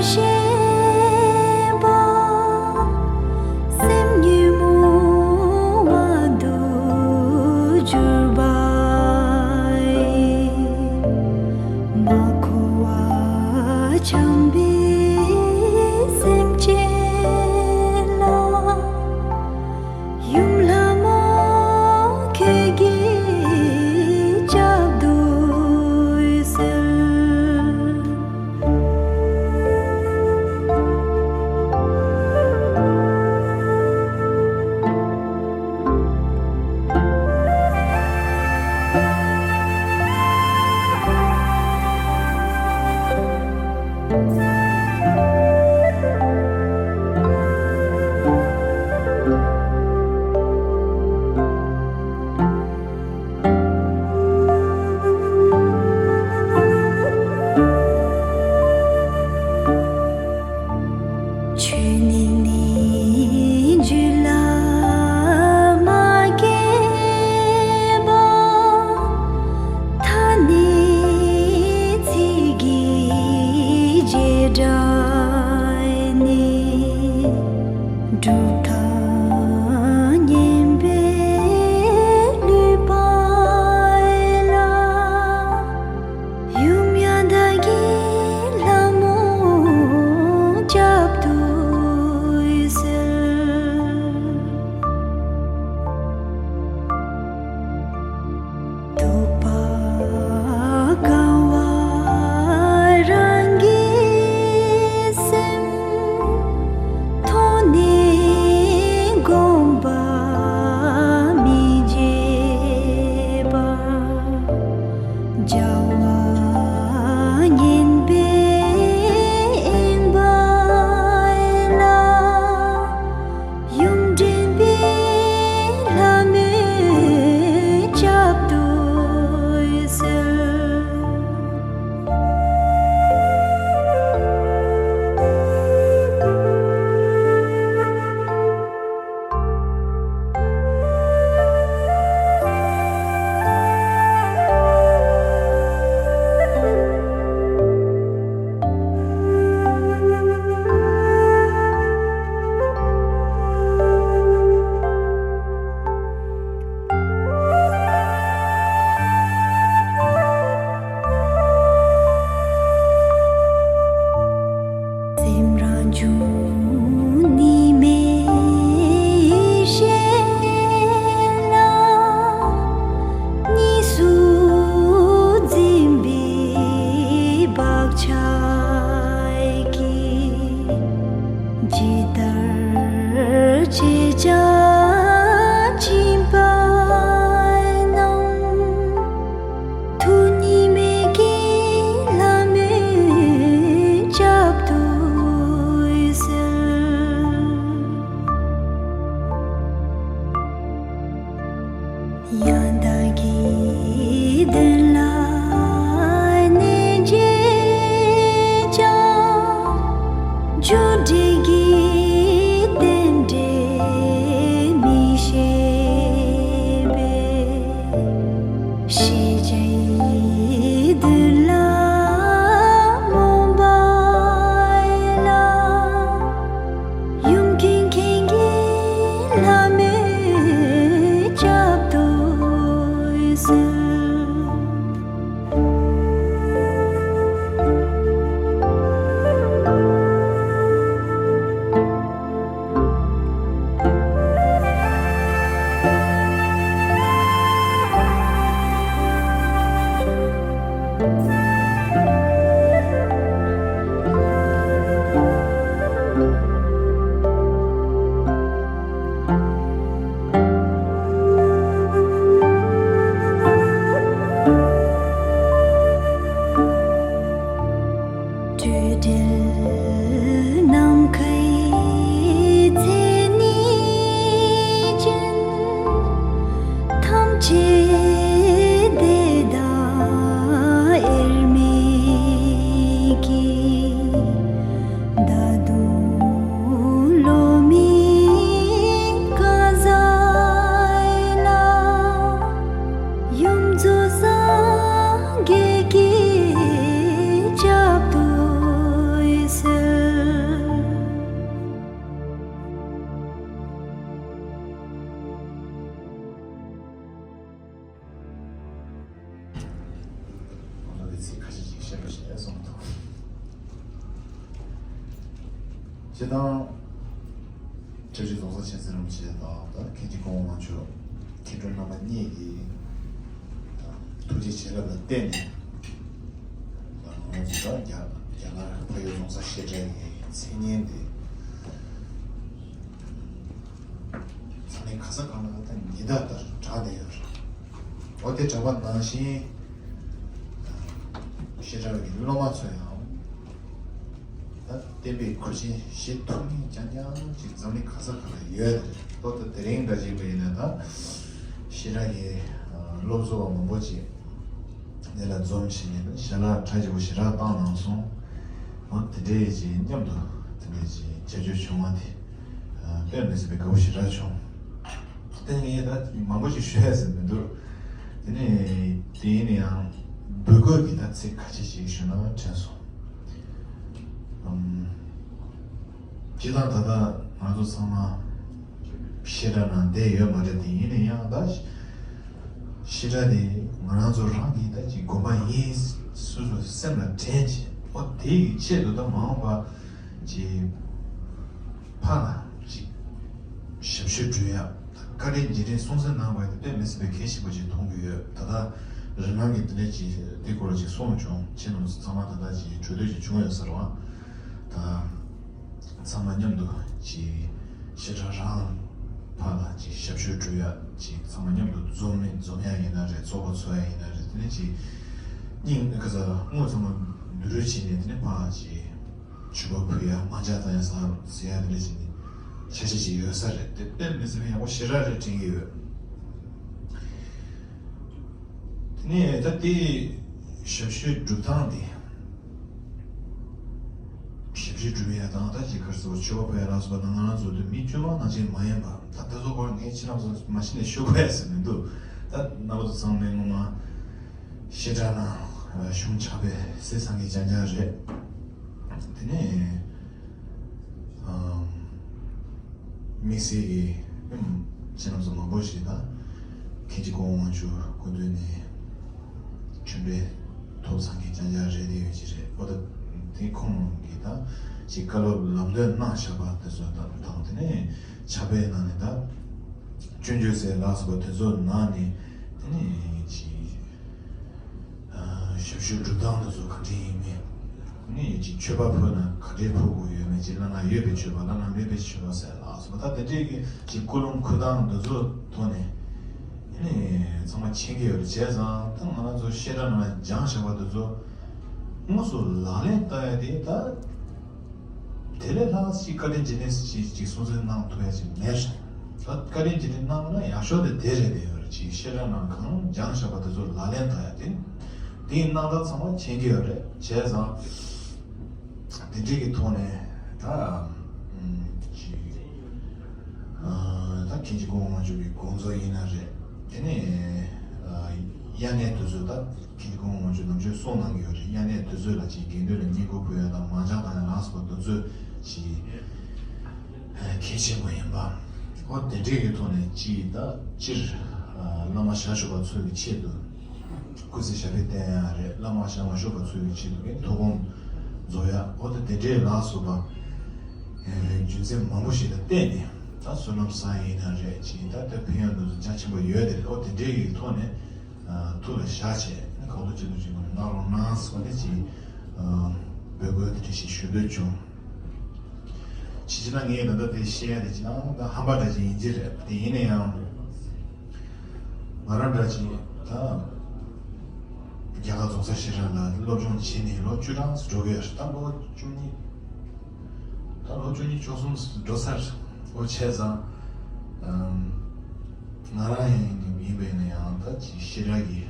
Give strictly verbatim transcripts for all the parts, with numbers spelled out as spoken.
ཤེས་པ། སེམས་ཉོན་མོངས་པ་དུ་གྱུར་པ་ཡི། མ་འཁོར་བ་འཁྱམས་པའི་སེམས་ཅན་ལ། ཡུམ་ལྷ་མོ་ཁྱེད་ཀྱིས་སྐྱབས་འདུག་ཟེར། ཆོས་ཉིད་ནི་རྒྱུད་ལ་མ་སྐྱེས་པ། ཐ་སྙད་ཚིག་གི་བྱེ་བྲག་ནི། གྲུབ་མཐའ་ཉན་པའི་ལུས་པ་ལ། ཡུམ་ཡང་དག་གི་ལྷ་མོ་སྐྱབས་འདུག་ཟེར། རྟོག་པ་གང་བ་རང་གི་སེམས། མཐོང་ནས་སྒོམ་པ་མི་བརྗེད་པར། བྱ་བ་ངན་པའི་གཡེང་བ་ལ། ཡུམ་འདྲེན་པའི་ལྷ་མོས་སྐྱབས་འདུག་ཟེར། སེམས་རང་བྱུང་གཉིས་མེད་ཡེ་ཤེས་ལ། གཉིས་སུ་འཛིན་པའི་བག་ཆགས་ཀྱིས། ཇི་ལྟར་བྱེད་ཀྱང་འཆིང་བ་རྣམས། ཐུགས་གཉིས་མེད་ཀྱི་ལྷ་མོས་སྐྱབས་འདུག་ཟེར། ཡང་དག་གི་དོན་ལ་གནས་བྱེད་ཀྱང་། རྒྱུ་འབྲས་ཀྱི་རྟེན་འབྲེལ་མི་ཤེས་པས། ཤེས་བྱའི་དོན་ལ་རྨོངས་པ་ལ། ཡུམ་ཀུན་མཁྱེན་གྱི་ལྷ་མོས་སྐྱབས་འདུག་ཟེར། སྤྱིར་བཏང་། བཀྲ་ཤིས་རྫོང་གསར་མཁྱེན་བརྩེ་རིན་པོ་ཆེ་དང་ད་མཁན་ཆེན་གོང་མ་མཆོག་མཁན་སྤྲུལ་རྣམ་པ་གཉིས་ཀྱི་ཐུགས་རྗེ་བྱིན་རླབས་ལ་བརྟེན་ནས། ང་ཚོ་ད་རྒྱ་རྒྱ་གར་ཕ་ཡུལ་རྫོང་གསར་བཤད་གྲྭ་ཡི་མཚན་སྙན་དེ་ཚང་མས་ག་ས་ག་ལ་ད་ཉི་ཟླ་ལྟར་གྲགས་བསྡད་ཡོད་རེད། འོ་དེ་གྲགས་པ་ནང་བཞིན་བཤད་གྲྭ་བའི་སློབ་མ་ཚོ་ཡང་། ད་བསྟན་པའི་མཁོ་ཆེན་བཞེས་ཐུབ་མཁན་རྐྱང་རྐྱང་ཅིག་འཛམ་གླིང་ག་ས་ག་ལ་ཡོད་རེད། ལྟོ་ད་དེ་རིང་འདྲ་ཅིག་ལ་ཡིན་ན་ད་བཤད་གྲྭ་གི་སློབ་གསོ་བ་མང་པོ་ཅིག་འདི་ལ་འཛོམས་བྱས་ནས་ཞལ་ལག་ཁྲ་ཆེ་པོ་ཞེ་དྲག་བཏང་གནང་སོང་། འོ་དེ་འདྲའི་ཅིག་མཉམ་དུ་དེ་འདྲའི་ཅིག་བྱ་སྤྱོད་བྱུང་བ་དེ་དཔེ་མི་སྲིད་པའི་དགའ་པོ་ཞེ་དྲག་བྱུང་། དེ་ངས་ད་མང་པོ་ཞིག་ཞུ་ཡ་ཟེར་མི་འདུག་དེ་ནས་དེ་ཡིན་ན་ཡང་འབོད་སྐུལ་གྱི་ད་ཚིག་ཁ་ཤས་ཤིག་ཞུ་ན་དྲན་སོང་། ཨམ། སྤྱིར་བཏང་ད་ལྟ་ང་ཚོ་ཚང་མ་བཤད་གྲྭ་ནང་བསྡད་ཡོད་མ་རེད་དེ་ཡིན་ན་ཡང་ད་བཤད་གྲྭ་དེ་ང་རང་ཚོ་རང་གི་ད་ཅིག་དགོན་པ་ཡིན་སོ་སོ་སེམས་ལ་དྲན་བྱས་འོ་དེ་ཡི་ཆེད་དུ་ད་མ་འོངས་པ་ཅིག་ཕར་ལ་ཅིག་ཞབས་ཞུ་སྒྲུབ་ཡ། བཀའ་དྲིན་རྗེས་དྲིན་སྲུང་བརྩི་གནང་བ་དེ་དཔེ་མི་སྲིད་པའི་གལ་ཆེན་པོ་ཅིག་མཐོང་གི་ཡོད། ད་ལྟ་རིམ་ལམ་གྱི་དེ་འདྲ་ཅིག་དེ་སྐོར་ལ་ཅིག་གསུངས་བྱུང་། ཁྱེད་རྣམ་ཚོ་ཚང་མ་ད་ལྟ་ཅིག་གྲོས་བསྡུར་ཅིག་བྱུང་ཡོད་ས་རེད་བ། ད་ཚང་མ་མཉམ་དུ་ཅིག་བཤད་གྲྭ་རང་ཕར་ལ་ཅིག་ཞབས་ཞུ་སྒྲུབ་ཡ་ཅིག་ཚང་མ་མཉམ་དུ་འཛོམས་ནས་འཛོམས་ཡ་ཡིན་ན་རེད། ཚོགས་པ་ཚོགས་ཡ་ཡིན་ན་རེད། དེ་ནས་ཅིག་སྙིང་ཁ་ས་དངུལ་ཚང་མ་བསྡུ་རུབ་བྱས་ནས་དེ་ནས་ཕར་ཅིག་མཆོད་པ་ཕུལ་ཡ་མང་ཇ་བཏང་ཡ་ཟ་ཟེར་ཡ་དེ་འདྲ་བྱས་ནས་འཆར་གཞི་ཅིག་ཡོད་ས་རེད། དེ་དཔེ་མི་སྲིད་པའི་ཡག་པོ་ཞེ་དྲག་རེད་དྲན་གྱི་ཡོད། དེ་ནས་ད་དེ་ཞབས་ཞུའི་སྒྲུབ་སྟངས་དེ། ཞབས་ཞུ་སྒྲུབ་ཡ་དང་ད་ཅིག་ག་རེ་ཟེར་བ་མཆོད་པ་ཕུལ་ཡ་ལ་སོགས་པ་ནང་ང་རང་ཚོ་དེ་མི་དཀྱུས་མ་ནང་བཞིན་མ་ཡིན་པ། ད་དེ་ཚོ་སྐོར་ངས་ཁྱེད་རང་ཚོ་མ་གཞི་ནས་ཤོད་དགོས་ཡ་ཟེར་མི་འདུག་ད་རྣམ་པ་ཚོ་ཚང་མས་ངོ་མ་བཤད་གྲྭ་ནང་གཞུང་ཆགས་པའི་སྲིད་སང་གི་རྐྱང་རྐྱང་རེད། དེ་ནས་ཨམ། དམིགས་བསལ་གྱི་ཨམ། ཁྱེད་རྣམ་ཚོ་མང་པོ་ཞིག་ད་མཁན་ཆེན་གོང་མ་མཆོག་སྐུ་མདུན་ནས་ཆོས་འབྲེལ་ཐོབ་ཚང་གི་རྐྱང་རྐྱང་རེད་དེ་ཡོད་ཀྱི་རེད། འོ་ད་དེ་ཁོང་གིས་ད་ཅིག་བཀའ་སློབ་ལམ་སྟོན་གནང་བཞག་པ་དེ་ཚོ་དང་དང་དེ་ནས་ཕྱག་དཔེ་གནང་ནས་ད་སྤྱོད་འཇུག་ཟེར་ལ་སོགས་པ་དེ་ཚོ་གནང་ནས་དེ་ནས་ཅིག་ཞབས་ཞུ་སྒྲུབ་སྟངས་དེ་ཚོ་ག་འདྲ་ཡིན་མིན། ནི་ཅིག་མཆོད་པ་ཕུལ་ན་ག་འདྲའི་ཕུལ་དགོས་ཡོད་མེད། ཅིག་བླ་ན་ཡོད་པའི་མཆོད་པ་བླ་ན་མེད་པའི་མཆོད་པ་ཟེར་ལ་སོགས་པ་ད་དེ་འདྲའི་གི་ཅིག་ཀུན་སློང་འཁུར་སྟངས་དེ་ཚོ་ཐོག་ནས་ནི་ཚང་མ་མཁྱེན་གྱི་ཡོད་རེད། བྱས་ཙང་ད་ང་རང་ཚོ་བཤད་གྲྭ་ནང་སྦྱངས་བཞག་པ་དེ་ཚོ་དངོས་སུ་ལག་ལེན་བསྟར་ཡ་དེ་ད། དེ་ལས་ལྷག་ཅིག་བཀའ་དྲིན་རྗེས་དྲན་ཅིག་ཅིག་སྲུང་བརྩི་གནང་ཐུབ་ཡ་ཅིག་མེད་རེད། ད་བཀའ་དྲིན་རྗེས་དྲན་གནང་ན་ཡག་ཤོས་དེ་དེ་རེད་དེ་ཡོད་རེད། ཅིག་བཤད་གྲྭ་ནང་གང་སྦྱངས་བཞག་པ་དེ་ཚོ་ལག་ལེན་བསྟར་ཡ་དེ། དེ་ཡི་གནང་སྟངས་ཚང་མ་མཁྱེན་གྱི་ཡོད་རེད། བྱས་ཙང་དེ་འདྲའི་གི་ཐོག་ནས་ད་ཅིག་ད་མཁན་ཆེན་གོང་མ་མཆོག་གི་དགོངས་རྫོགས་ཡིན་ན་རེད། དེ་ནས་དབྱར་གནས་དུས་ཚོད་ད། མཁན་གོང་མ་མཆོག་ནམ་རྒྱུན་གསུང་གནང་གི་ཡོད་རེད། དབྱར་གནས་དུས་ཚོད་ལ་ཅིག་དགེ་འདུན་ལ་བསྙེན་བཀུར་ཕུལ་ཡ་དང་མང་ཇ་བཏང་ཡ་ལ་སོགས་པ་དུས་ཚོད་ཅིག་གལ་ཆེན་པོ་ཡིན་པ། འོ་དེ་འདྲའི་གི་ཐོག་ནས་ཅིག་ད་སྤྱིར་བླ་མ་ཞབས་ཞུ་བ་ཚོ་གི་ཆེད་དུ་སྐུ་ཚེ་ཞབས་པད་བརྟན་ཡ་རེད། བླ་མ་ཞབས་མ་ཞུ་བ་ཚོ་གི་ཆེད་དུ་གི་ཐུགས་དགོངས་རྫོགས་ཡ། འོ་ད་དེ་འདྲའི་ལ་སོགས་པ་རྒྱུ་མཚན་མང་པོ་ཞིག་ལ་བརྟེན་ནས་ད་བསོད་ནམས་བསགས་ཡིན་ན་རེད། ཅིག་ད་ད་ཕན་ཡོན་དེ་ཚོ་རྒྱ་ཆེན་པོ་ཡོད་དེ། འོ་དེ་འདྲའི་གི་ཐོག་ནས། ཐུགས་ལ་བཞག་བྱས་གང་ཐུབ་ཅི་ཐུབ་ཅིག་གནང་རོགས་གནང་ཟེར་བ་ནི་ཅིག་འབོད་སྐུལ་དེ་འདྲ་ཞིག་ཞུ་འདོད་བྱུང་། ཕྱི་ཕྱི་ན་ངས་ད་ལྟ་དེ་བཤད་ཡ་དེ་ཅི་ན་ད་ཧམ་པ་འདྲ་ཅིག་ཡིན་གྱི་རེད། དེ་ཡིན་ན་ཡང་ང་རང་འདྲ་ཅིག་ད་རྒྱ་གར་རྫོང་སར་བཤད་གྲྭ་ལ་སློབ་སྦྱོང་བྱས་ནས་ལོ་བཅུ་གྲངས་སུ་འགྲོ་གི་ཡོད་རེད། ད་ལོ་བཅུ་གཉིས། ད་ལོ་བཅུ་གཉིས་བཅུ་གསུམ་འགྲོ་ཚར། འོ་བྱས་ཙང་ང་རང་ཡིན་ཡིན་པས་ན་ཡང་ད་ཅིག་བཤད་གྲྭ་གི་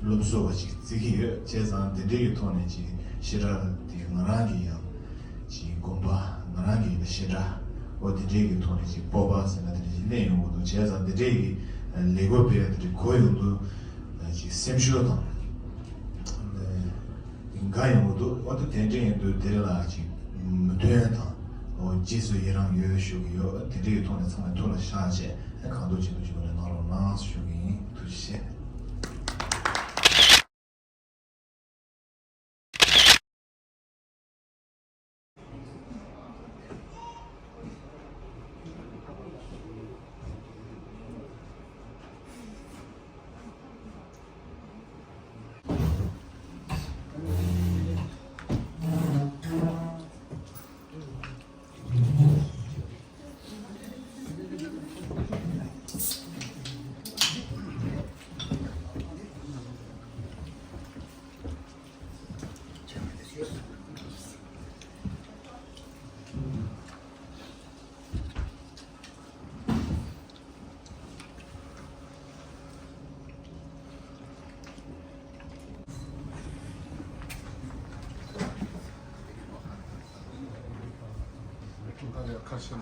སློབ་གསོ་བ་ཅིག་བརྩི་གི་ཡོད། བྱས་ཙང་དེ་འདྲའི་གི་ཐོག་ནས་ཅིག་བཤད་གྲྭ་དེ་ང་རང་གི་ཡང་ཅིག་དགོན་པ་ང་རང་གི་བཤད་གྲྭ་འོ་དེ་འདྲའི་གི་ཐོག་ནས་ཅིག་སྤོབས་པ་ཟེར་ན་དེ་འདྲ་ཅིག་སླེབས་ཡོང་གི་འདུག་བྱས་ཙང་དེ་འདྲའི་གི་ལས་བགོ་སྤེལ་དེ་འདྲ་གོ་ཡོང་དུས་ཅིག་སེམས་ཤུགས་དང་། དགའ་ཡོང་གི་འདུག་འོ་དེ་དེ་འདྲ་ཡིན་དུས་དེ་ལ་ཅིག་མོས་མཐུན་དང་འོ་རྗེས་སུ་ཡི་རང་ཡོད་ཞུ་གི་ཡོད། དེ་འདྲ་ཡི་ཐོག་ནས་ཚང་མས་ཐུགས་ལ་བཞག་བྱས་གང་ཐུབ་ཅི་ཐུབ་ཅིག་གོ་ནས་གནང་རོགས་གནང་ཞུ་གི་ཡིན། ཐུགས་རྗེ་ཆེ། ཁ་ཤས།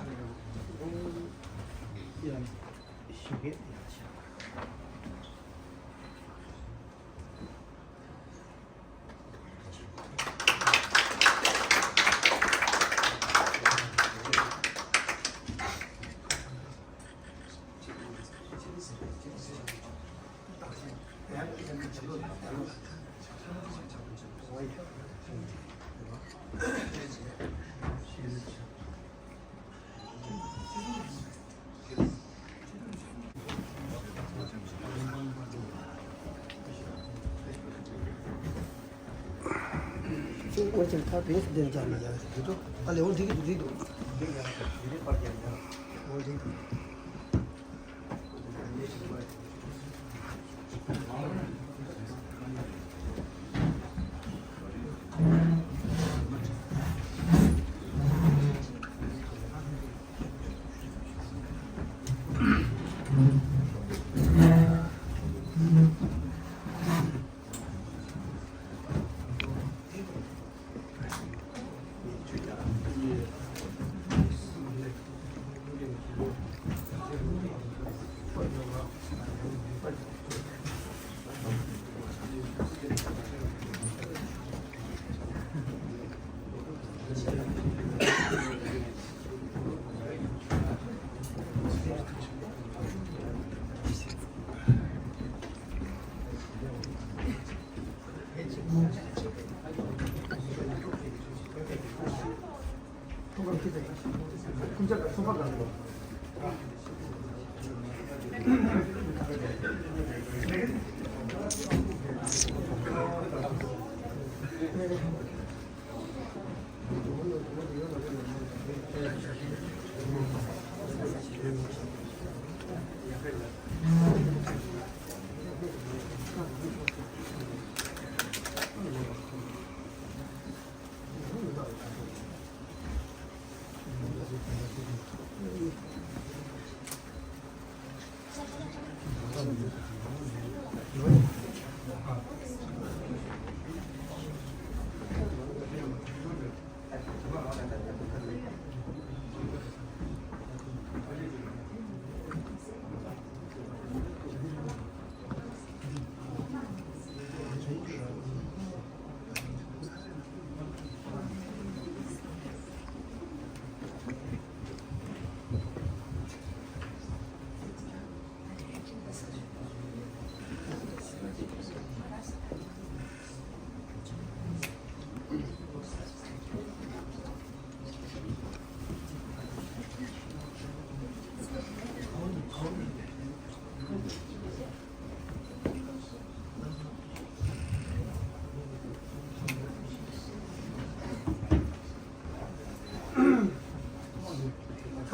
ཨོ་ཅིག་ཐ་བེས་དེ་འདྲ་མི་ཡག་ཟེར་གྱི་འདུག་ཨ་ལེ་འོ་འགྲིག་གི་འདུག་འགྲིག་འདུག་འོ་འགྲིག་འདུག་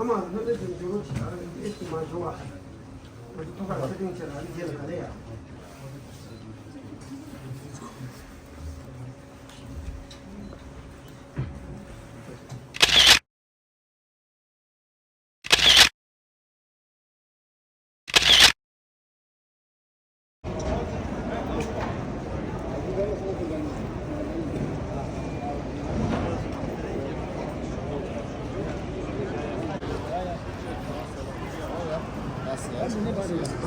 ཚང་མ་སྣོད་ལྡན་གྱི་འགྱུར་བ་ཞིག་ཨ་རི་ཨེ་ཤི་མ་བྱུང་བ། ང་ཚོ་ཐོག་ཁར་ཚེ་རིང་ཆེ་ལ་ཨ་རི་རྒྱལ་ལ་ག་རེ་ཡ།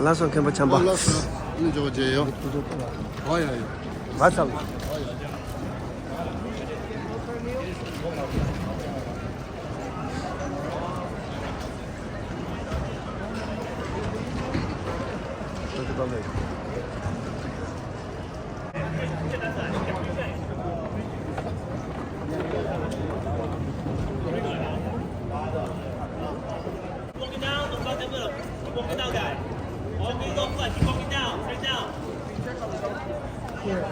ལགས་སོ་མཁན་པོ་བྱམས་པ། ལགས་སོ། ཨ་ནི་འཇོག་པ་བྱས་ཡོད། ཨོ་ཡ་ཡ། མ་ཚང་། Walking down, don't fuck that up. Keep walking down, guy. Walking, don't fuck, keep walking down, straight down. Here.